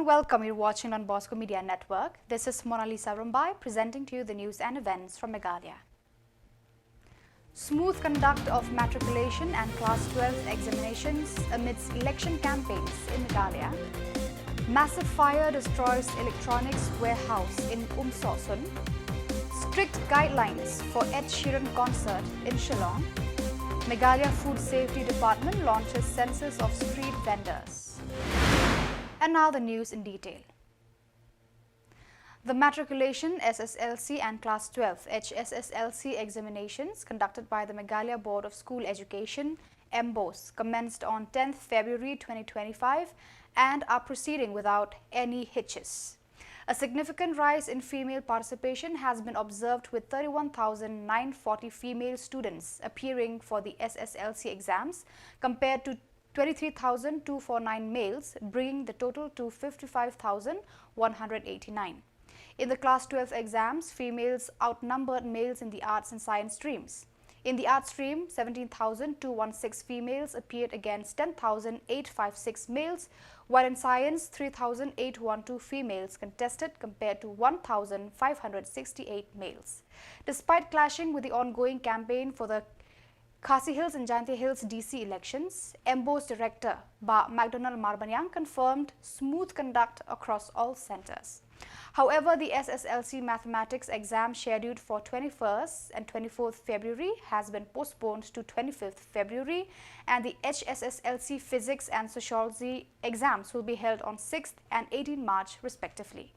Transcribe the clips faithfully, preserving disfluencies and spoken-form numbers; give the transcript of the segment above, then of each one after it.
Welcome, you're watching Don Bosco Media Network. This is Mona Lisa Rumbai presenting to you the news and events from Meghalaya. Smooth conduct of matriculation and class twelve examinations amidst election campaigns in Meghalaya. Massive fire destroys electronics warehouse in Umsohsun. Strict guidelines for Ed Sheeran concert in Shillong. Meghalaya Food Safety Department launches census of street vendors. And now the news in detail. The matriculation, S S L C and class twelve, H S S L C examinations conducted by the Meghalaya Board of School Education, MBOSE, commenced on tenth February twenty twenty-five and are proceeding without any hitches. A significant rise in female participation has been observed, with thirty-one thousand nine forty female students appearing for the S S L C exams, compared to twenty-three thousand two forty-nine males, bringing the total to fifty-five thousand one hundred eighty-nine. In the class twelve exams, females outnumbered males in the arts and science streams. In the arts stream, seventeen thousand two hundred sixteen females appeared against ten thousand eight hundred fifty-six males, while in science, three thousand eight hundred twelve females contested compared to one thousand five hundred sixty-eight males. Despite clashing with the ongoing campaign for the Khasi Hills and Jaintia Hills D C elections, MBOSE Director Bah McDonald Marbaniang confirmed smooth conduct across all centres. However, the S S L C mathematics exam scheduled for twenty-first and twenty-fourth February has been postponed to twenty-fifth February, and the H S S L C physics and sociology exams will be held on sixth and eighteenth March, respectively.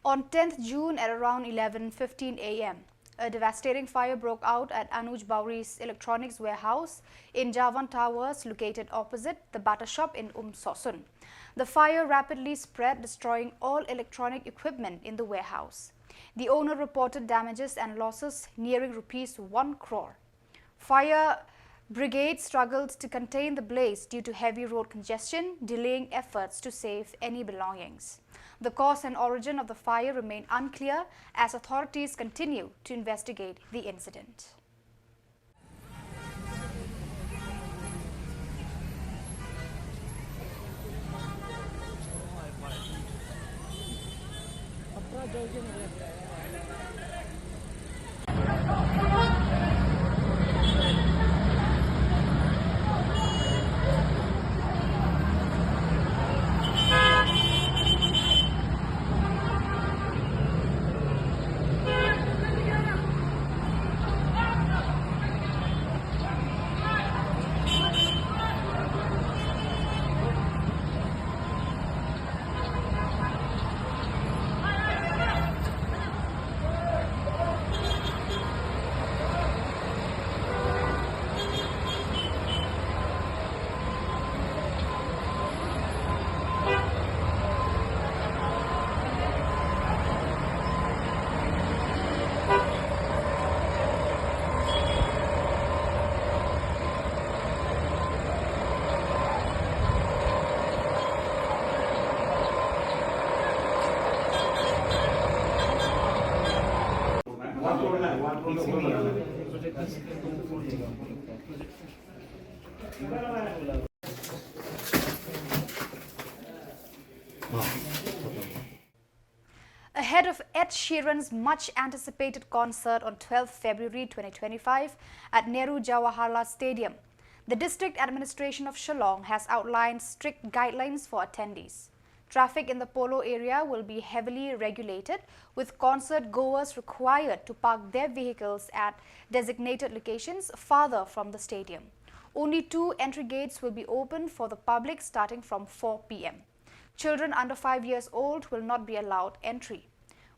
On tenth June at around eleven fifteen a m, a devastating fire broke out at Anuj Bawrie's electronics warehouse in Javan Towers, located opposite the Bata shop in Umsohsun. The fire rapidly spread, destroying all electronic equipment in the warehouse. The owner reported damages and losses nearing rupees one crore. Fire brigade struggled to contain the blaze due to heavy road congestion, delaying efforts to save any belongings. The cause and origin of the fire remain unclear as authorities continue to investigate the incident. Ahead of Ed Sheeran's much anticipated concert on twelfth February twenty twenty-five at Nehru Jawaharlal Stadium, the District Administration of Shillong has outlined strict guidelines for attendees. Traffic in the Polo area will be heavily regulated, with concert goers required to park their vehicles at designated locations farther from the stadium. Only two entry gates will be open for the public starting from four p m. Children under five years old will not be allowed entry.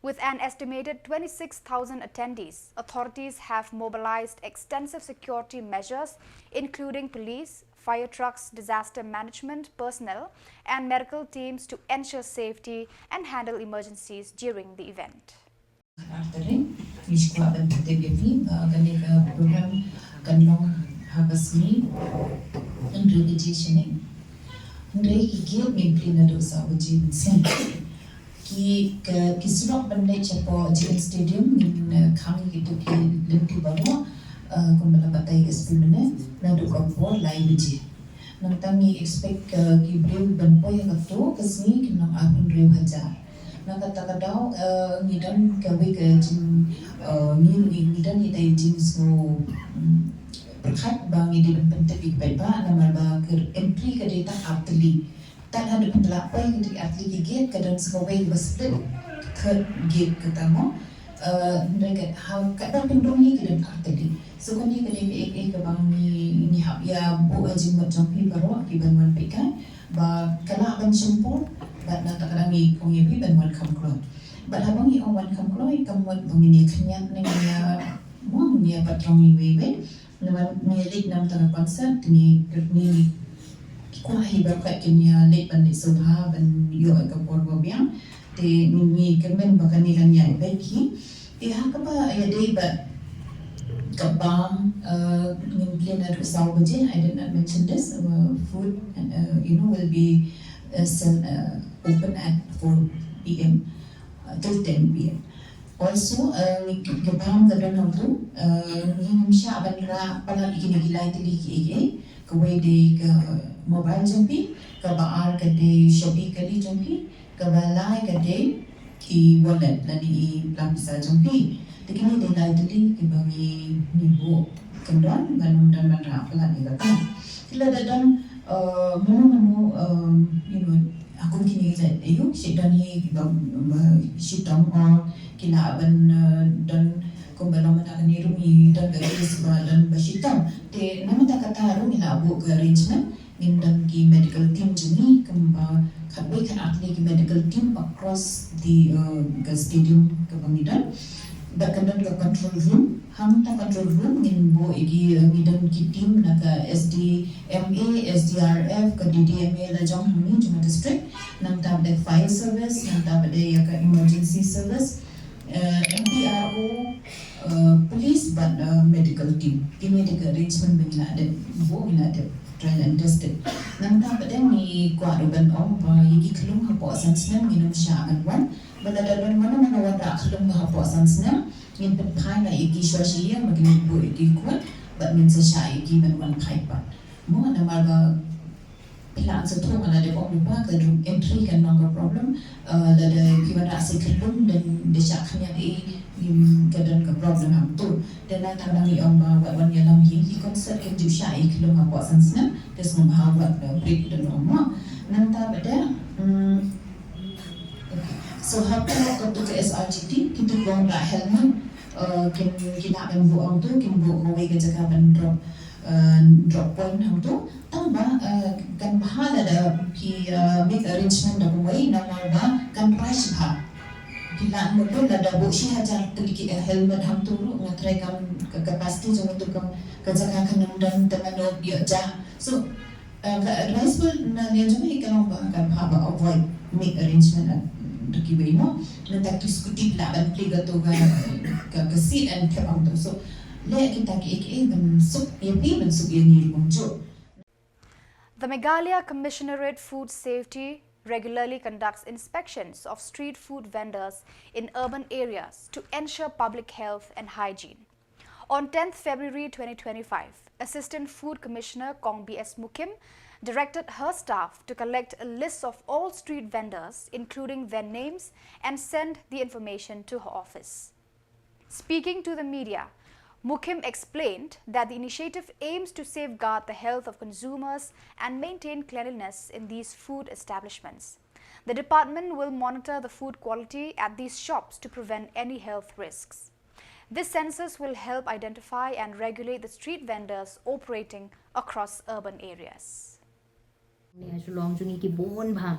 With an estimated twenty-six thousand attendees, authorities have mobilized extensive security measures, including police, fire trucks, disaster management personnel, and medical teams to ensure safety and handle emergencies during the event. Artering, ngi shu kwah ban pyntip ïa phi ba kane ka program kan long ha ka sngi hynriew baje shaneng. Hynrei ki gate ngin plie naduh saw baje mynsiem. Ki, ka, ki surok ban leit shapoh G N Stadium ngin, eh, khang ïa kito ki lynti baroh, eh, kumba la batai S P mynne, naduh ka por lai baje. Nangta ngi expect, eh, ki briew ban poi ha kato ka sngi kin long arphew hynriew hajar. Na kata ka daw, eh, ngi don kawei ka jing, eh, ngi, ngi, ngi don ïa ka jingsngew, mm, pyrkhat ba ngi dei ban pyntip ïa ki paidbah namar ba ka entry ka dei tang artylli. Tad haduh phi la poi ki artylli ki gate ka don sa kawei ba split third gate kata mo. Eh, hynrei ka ha ka don pynrung hi ki don artylli. So kane ka dei kaei kaei kaba ngi, ngi hap ïa buh ha jingmut jong phi baroh ki ban wan peit kai ba ka lah ban shim por bad na kata ka daw ngi ong ïa phi ban wan kham kloi. Bad haba ngi ong wan kham kloi ka mut ba ngin ïa khynñiat ne ngin ïa, mo, ngin ïa patrong iwei iwei. Namar ngi leit na kata ka concert te ngi, ngi kwah hi ba kat kin ïa leit ban leit sngewbha ban ïoh ïa ka por ba biang. Te ngi, ngi kyrmen ba kane kan ïa beit hi. Te ha kaba ïadei bad ka bam, eh, ngin plie naduh saw baje. I did not mention this, uh, food and, uh, you know, will be, uh, sell, uh, open at four p m, uh, till ten p m. Also, eh, ngi, ka bam ka don hangtu, eh, ngi ngim shah ban rah palat ïa kine ki lai tylli kiei kiei. Kawei dei ka mobile jong phi, kaba ar ka dei shopping cart jong phi, kaba lai ka dei i wallet lane i plang pisa jong phi. Te kine dei lai tylli kiba ngi, ngi buh kyndon ban ym don ban rah palat ïa kata. Te lada don, eh, mano mano, eh, you know, ha kum kine ki jait aïu, shi don hi kiba, ba shitom or ki lah ban, eh, don kumba long mynta kane ruh ngi don ka case ba don ba shitom. Te na mynta kata ruh ngi lah buh ka arrangement Ngin don ki medical team jong ngi kumba khatwei khatar tylli ki medical team across the, uh, ka stadium kaba ngi don. Bad kan don ka control room. Hangta control room ngin buh ïa ki, uh, ngi don ki team na ka S D M A, S D R F, ka D D M A la jong hangne jong ka district. Nangta bad fire service, nangta bad ïa ka emergency service, uh, M P R O, uh, police bad, uh, medical team. Kine dei ka arrangement ba ngi la dep buh, ngi la dep trial and tested. Nangta pat ngi kwah ruh ban ong ba ïa ki khyllung hapoh san snem ngin ym shah ban wan. Ba lada don mano mano wanrah khyllung hapoh san snem, ngin pynphai noh ïa ki shuwa shi ïing ba kin buh ïa ki khun, bad ngin sa shah ïa ki ban wan phai pat. Mo, namar ba phi lah ban sa thung, lada ong lypa ka room entry kan long ka problem. Uh, lada phi wanrah sa khyllung, dan da shah khyndiat ïa, ngim, ka don ka problem hangto. Te nangta dang ïa ong ba wat wan ïalam hi, ki concert kan ju shah ïa khyllung hapoh san snem. Te sngewbha wat, uh, break da long mo. Nangta pat, mm, okay. So hapoh katu ka S R G T, kito kiba wanrah helmet, uh, kin, ki lah ban buh hangto, kin buh kawei ka jaka ban drop, uh, drop point hangto. Tang ba, uh, kan bha lada phi, uh, make arrangement da kawei, namar ba kan rush bha. Phi lah mut ruh lada buh shi hajar tylli ki, uh, helmet hangto ruh, nga tharai kam, ka capacity jong katu ka, ka jaka kan ym don, te mano ïoh ja. So, uh, ka advice ruh na liang jong ngi ka long ba kan bha ba avoid make arrangement, uh, da kiwei mo. Nangta ki scooty phi lah ban plie katu ka, ka, ka seat and thep hangto. So, leh kita kiei kiei ban suk ïa phi, ban suk ïa ngi ruh kumjuh. The Meghalaya Commissionerate Food Safety regularly conducts inspections of street food vendors in urban areas to ensure public health and hygiene. On tenth February twenty twenty-five, Assistant Food Commissioner Kong B S Mukim directed her staff to collect a list of all street vendors, including their names, and send the information to her office. Speaking to the media, Mukim explained that the initiative aims to safeguard the health of consumers and maintain cleanliness in these food establishments. The department will monitor the food quality at these shops to prevent any health risks. This census will help identify and regulate the street vendors operating across urban areas. Ni ha Shillong jong ngi ki bun bha.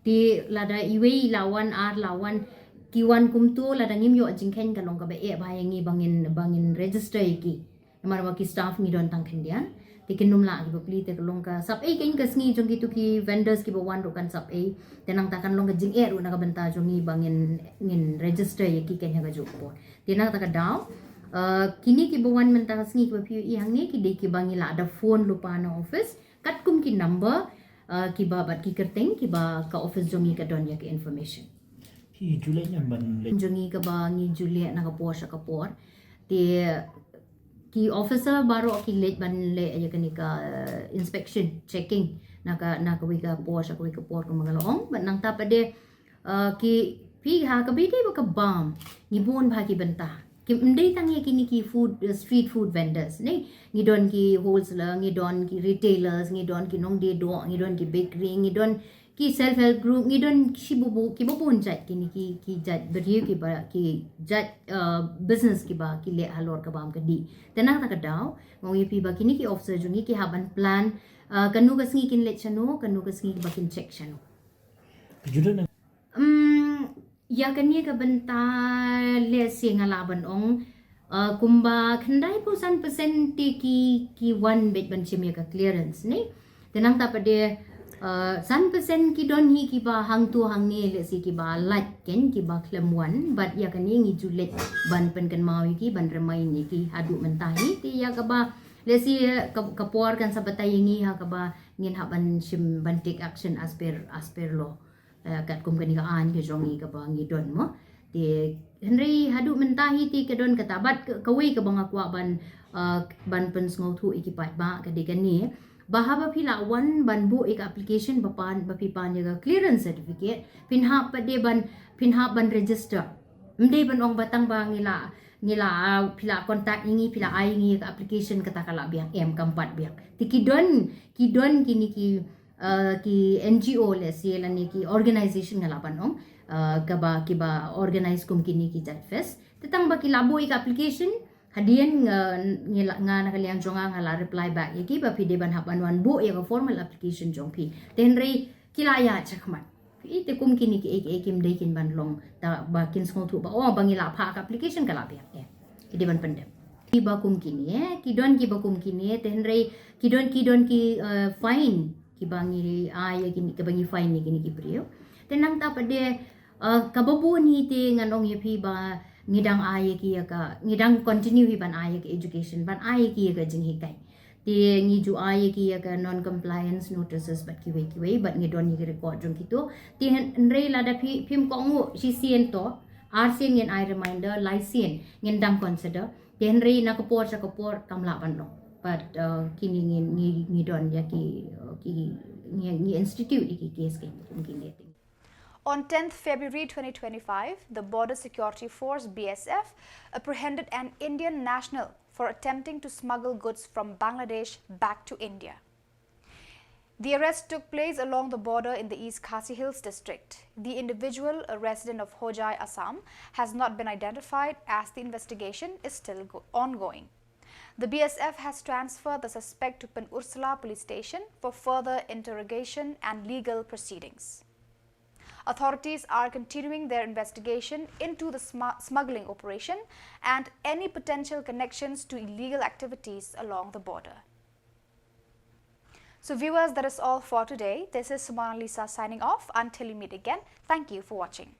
Te lada iwei la wan, ar la wan, ki wan kumto, lada ngim ïoh jingkheiñ ka long kaba eh bha ïa ngi ba ngin, ba ngin register ïa ki. Namar ba ki staff ngi don tang khyndiat. Te kin ym lah kiba plie, te ka long ka sap ei, keiñ ka sngi jong kitu ki vendors kiba wan ruh kan sap ei. Te nangta kan long ka jingeh ruh na ka bynta jong ngi ba ngin, ngin register ïa ki keiñ ha kajuh ka por. Te nangta ka daw, uh, kine kiba wan mynta ka sngi kiba phi ïohi hangne ki dei kiba ngi la da phone lypa na office. Katkum ki number, uh, kiba bad ki kyrteng kiba ka office jong ngi ka don ïa ka information. Phi ju leh ne em ban leh? Jong ngi kaba ngi ju leh na ka por sha ka por. Te ki officer baroh ki leit ban leh ïa kane ka, uh, inspection, checking na ka, na kawei ka por sha kawei ka por kumba nga la ong. Bad nangta pat de, uh, ki, phi, ha kaba ïadei bad ka bam, ngi bun bha ki bynta. Kim dei tang ïa kine ki food, uh, street food vendors ne. Ngi don ki wholesaler, ngi don ki retailers, ngi don ki nongdie doh, ngi don ki bakery, ngi don ki self help group, ngi don shi bubu, kiba bun jait kine ki, ki jait briew kiba, ki jait, uh, business kiba ki leh halor ka bam ka dih. Te nangta ka daw, nga ong ïa phi ba kine ki officer jong ngi ki hap ban plan, uh, kano ka sngi kin leit shano, kano ka sngi ba kin check shano. Ka juda na Um, ïa kane ka bynta lehse nga lah ban ong, uh, kumba khyndai phew san percent te ki, ki wan beit ban shim ïa ka clearance ne. Te nangta pat de, uh, san percent ki don hi kiba hangto hangne lehse kiba lait keiñ kiba khlem wan, bad ïa kane ngi ju leit ban pynkynmaw ïa ki, ban remind ïa ki haduh mynta hi. Te ïa kaba lehse ka, ka por kan sa batai ïa ngi ha kaba ngin hap ban shim ban take action as per, as per law. Eh, katkum kane ka aiñ ka jong ngi kaba ngi don mo. Te hynrei haduh mynta hi te ka don kata bad ka, kawei kaba nga kwah ban, eh, ban pynsngewthuh ïa ki paidbah ka dei kane. Ba haba phi lah wan ban buh ïa ka application ba pan, ba phi pan ïa ka clearance certificate, phin hap pat de ban, phin hap ban register. Ym dei ban ong ba tang ba ngi la, ngi la, ah, phi la contact ïa ngi, phi la ai ïa ngi ïa ka application kata ka la biang, em, kam pat biang. Te ki don, ki don kine ki uh, ki N G O lehse lane ki organization nga lah ban ong, uh, kaba, kiba organize kum kine ki jait fest. Te tang ba ki la buh ïa ka application, Hadien nga, ngi la, nga na ka liang jong nga nga la reply back ïa ki ba phi dei ban hap ban wan buh ïa ka formal application jong phi. Te hynrei ki la ïa check mat. Phi te kum kine ki ei ki ei kim dei kin ban long ta ba kin sngewthuh ba oh ba ngi la phah ka application ka la biang eh. Ki dei ban pyndep. Ki ba kum kine eh, ki don ki ba kum kine te hynrei ki don ki don ki eh, fine ki ba ngi ai ïa kine ki ba ngi fine ïa kine ki briew. Te nangta pat de Uh, kaba bun hi te ngan ong ïa phi ba ngi dang ai ïa ki ïa ka, ngi dang continue hi ban ai ïa ka education, ban ai ïa ki ïa ka jinghikai. Te ngi ju ai ïa ki ïa ka non compliance notices bad kiwei kiwei bad ngi don ïa ki record jong kito. Te hynrei lada phi phim kohnguh shisien to, arsien ngin ai reminder, laisien ngin dang consider. Te hynrei na ka por sha ka por kam lah ban long. Bad uh, kini ngi ngi ngi don ïa ki uh, ki ngi, ngi institute ïa ki case ki kum kine. On tenth February twenty twenty-five, the Border Security Force, B S F, apprehended an Indian national for attempting to smuggle goods from Bangladesh back to India. The arrest took place along the border in the East Khasi Hills district. The individual, a resident of Hojai, Assam, has not been identified as the investigation is still go- ongoing. The B S F has transferred the suspect to Pynursla police station for further interrogation and legal proceedings. Authorities are continuing their investigation into the smu- smuggling operation and any potential connections to illegal activities along the border. So viewers, that is all for today. This is Sumana Lisa signing off. Until we meet again, thank you for watching.